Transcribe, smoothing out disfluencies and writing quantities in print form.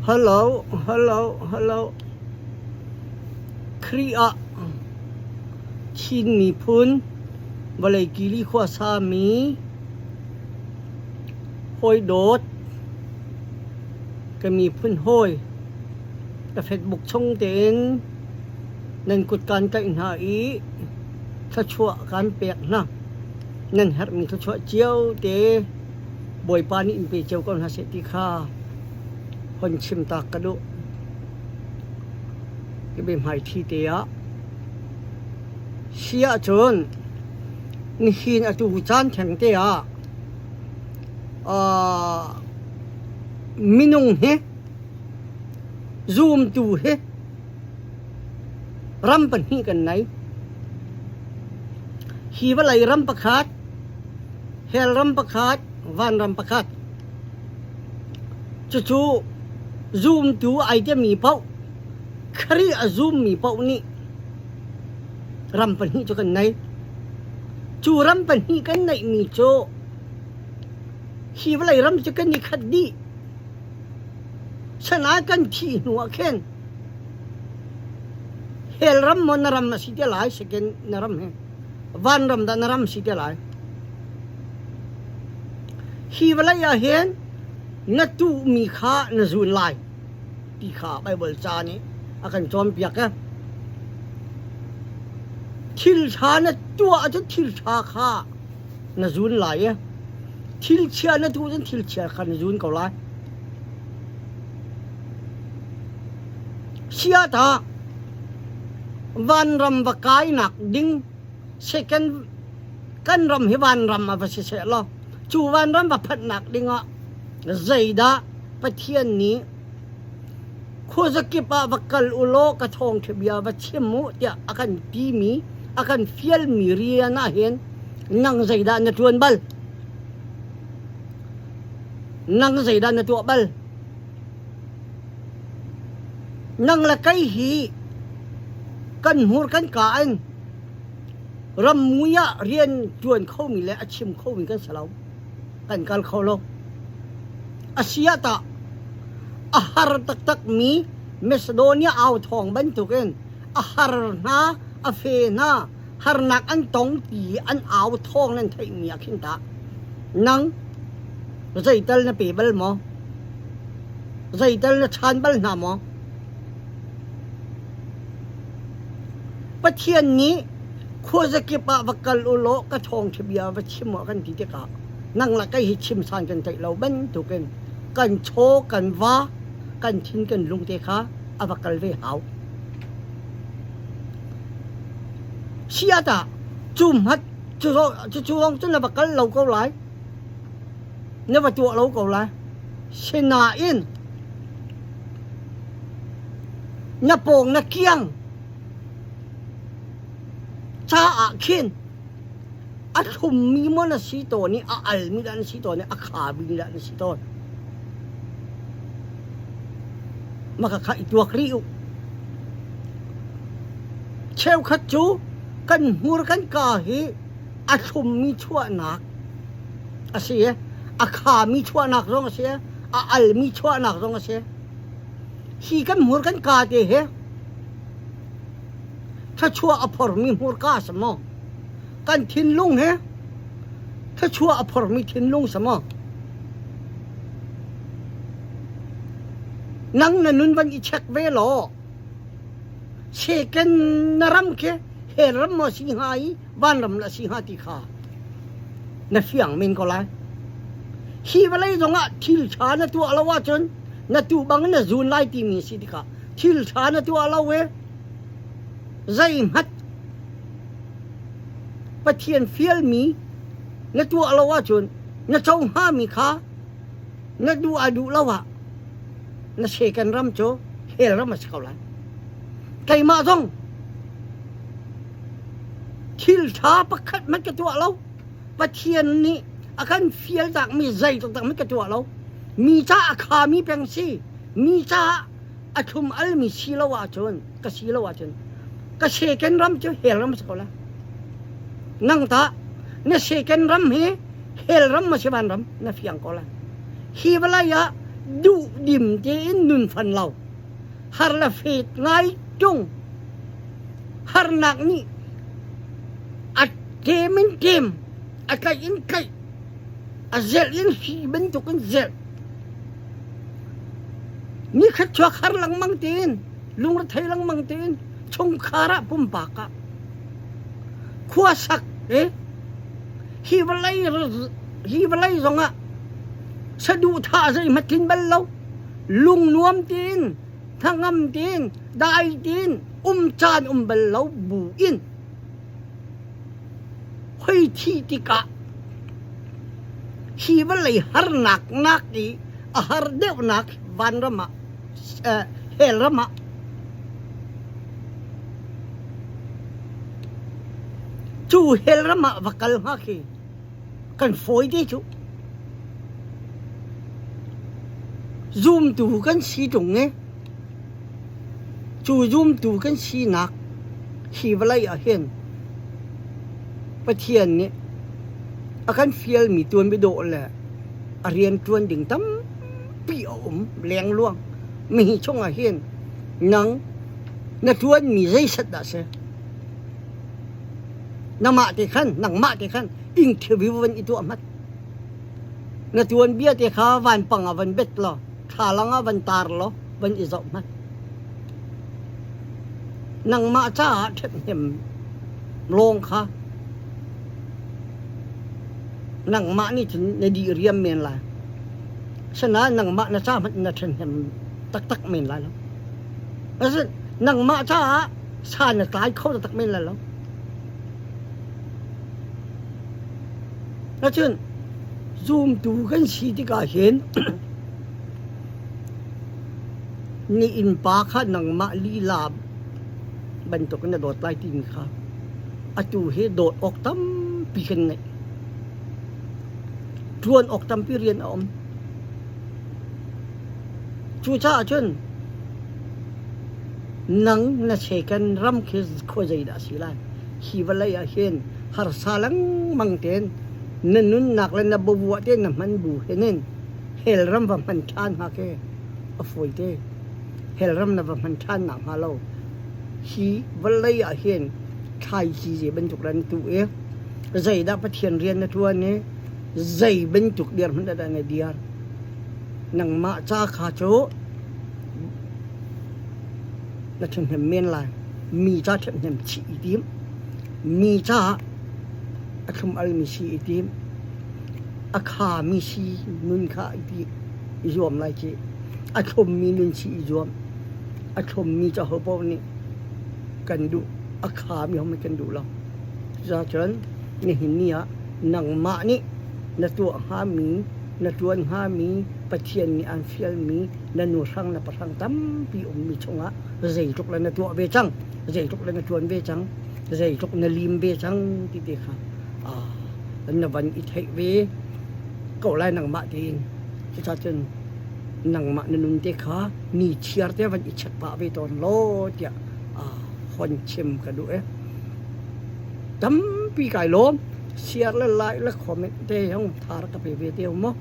Hello, hello, hello. Khrih ah Chin miphun vawlei kili khuasa mi hawi dawt ka miphun hawi ka Facebook chung tein nan kut kaan tlaih hna i thluachuah kaan pek hna. Nan herhmi thluachuah cio te Bawipa nih in pe cio ko hna seh ti kha hon chim tak ka duh. Ka biahmaiṭhi te ah si ahcun nihin atu caan theng te ah minung hi zumtu hi ram pahnih kan nei. Hi vawlei ram pakhat hell ram pakhat, vanram pakhat. Cucu zumtu ai timi paoh, Khrih a zummi paoh nih ram pahnih cu kan nei. Cu ram pahnih kan neihmi cu hi vawlei ram cu kan i khat dih. Sanain kan thih hnu ah khin hell ram maw na ram a si te lai, second na ram hi. Vanram dah na ram si te lai. Hi vawlei ah hin na tuhmi kha na zun lai ti kha Baibal ca nih a kan cawnpiak e. Thil ṭha na tuah ahcun thil ṭha kha na zun lai i thil chia na tuah cun thil chia kha na zun ko lai. Sia ta vanram va kainak ding second kan ram hi vanram a va si seh law cu vanram va phanhnak dingah zeidah Pathian nih khuazakip ah va kal u law ka thawngṭha bia va chim u tiah a kan timi a kan fialmi rian ah hin nang zeidah na ṭuan bal? Nang zeidah na tuah bal? Nang le kei hi kan hmur kan kaa in rammui ah rian ṭuan khomi le a chim khomi kan si lo. Kan kal kho lo. A si ah tah a har taktakmi Macedonia au thawng bantukin a har hna, a fe hna, harnak an tong ti an au thawng nan theihmi ah khin tah nang zeital na pe bal maw? Zeital na chan bal hna maw? Pathian nih khuazakip ah va kal u law ka thawngṭha bia va chim u a kan ti tikah nang le kei hi chim san kan theih lo bantukin kan chaw kan va kan thin kan lung te kha a va kal ve hau. Sia tah cu hmat cu cu zong cu na va kal lo ko lai. Na va tuah lo ko lai. Sinain na pawng na kiang caah khin a thlummi maw na si tawn i a almi dah na si tawn i a khami dah na si tawn. Maka kha i tuak rih u. Cheukhat cu kan hmur kan kaa hi a thlummi chuahnak a si i a khami chuahnak zong a si i a almi chuahnak zong a si. Hi kan hmur kan kaa te hi thluachuah a phormi hmurka a si maw? Kan thinlung hi thluachuah a phormi thinlung si maw? Nang na nun van i check ve law seken na ram khi hell ram maw si hnga i vanram la si hnga ti kha na fiang men ko lai. Hi vawlei zongah thil ṭha na tuah lo ahcun na tuh bang na zun lai timi si tikah thil ṭha na tuah lo i zeihmanh Pathian fialmi na tuah lo ahcun na co hngami kha na duh ah duh lo ah na second ram cu hell ram a si ko lai. Keimah zong thil ṭha pakhat hmanh ka tuah lo. Pathian nih a kan fial takmi zei taktak hmanh ka tuah lo. Mi ca a khami peng si. Mi ca a thlum almi si lo ahcun ka si lo ahcun ka second ram cu hell ram a si ko lai. Nang tah na second ram hi hell ram ma si van ram na fiang ko lai. Hi vawlei ah Duhdim tein nun fan lo. Har le fet ngai tung. Harnak nih a ṭem in ṭem, a tlaih in tlaih, a zelh in hri bantukin zelh. Nikhat chuak har lengmang tein, lungrethei lengmang tein chungkhar ah pumpak ah khuasak eh hi vawlei hi vawlei zongah saduhthah zeihmanh tlin bal lo lungnuam tein hnangam tein dai tein um caan um bal lo bu in hoi thih tikah hi vawlei harnak nak i a har deuhnak vanram ah hell ram ah cu hell ram ah va kal hnga khi kan fawi te cu zumtu kan si ṭung i cu zumtu kan sinak hi vawlei ah hin Pathian nih a kan fialmi tuanbiadawh le a rianṭuan ding tampi a um lengluang. Mi chungah hin nang na ṭuanmi zeisat dah si? Namah te khan, nangmah te khan interview van i tuah hmat. Na tuanbia te kha vanpang ah van bet law, thlalang ah van tar law, van i zoh hmat. Nangmah caah ṭhathnem lawng kha nangmah nih cun na dih riam men lai. Asinain nangmah na ca hmanh na ṭhahnem taktak men lai lo. Asinain nangmah caah sa na tlai kho taktak men lai lo. Acun zumtu kan si tikah hin ni innpa kha nangmah lila bantukin na dawt lai timi kha atu hi dawt awk tampi kan ngeih. Ṭuan awk tampi rian a um. Cucaah cun nang na second ram khi khuazei dah a si lai? Hi vawlei ah hin harsa lengmang tein na nunnak le na bavuah tein na hman bu hin in hell ram va hman ṭhan hnga khi a fawi te. Hell ram na va hman ṭhan nakhnga lo hi vawlei ah hin thlaici zei bantuk dah na tuh i zeidah Pathian rian na ṭuan i zei bantuk dirhmun dah na dir? Nangmah ca kha cu na ṭhahnem men lai. Mi ca ṭhathnem chih i tim. Mi ca a thlum-almi si i tim. A khami si nun kha i zuam lai ci. A thlummi nun si i zuam. A thlummi cu ahopaoh nih kan duh. A khami hohmanh kan duh lo. Cucaah nihin ni ah nangmah nih na tuah hngami, na ṭuan hngami, Pathian nih aan fialmi na nuhrang na pahrang tampi ummi chungah zeitluk le na tuah ve cang, zeitluk le na ṭuan ve cang, zeitluk na lim ve cang ti te kha na van i theih ve ko lai nangmah tein. Cucaah cun nangmah na nun te kha ni chiar te van i check pah ve tawn law tiah hon chim ka duh i tampi kai lawm. Share le like le comment te hong thar ka pe ve te mu.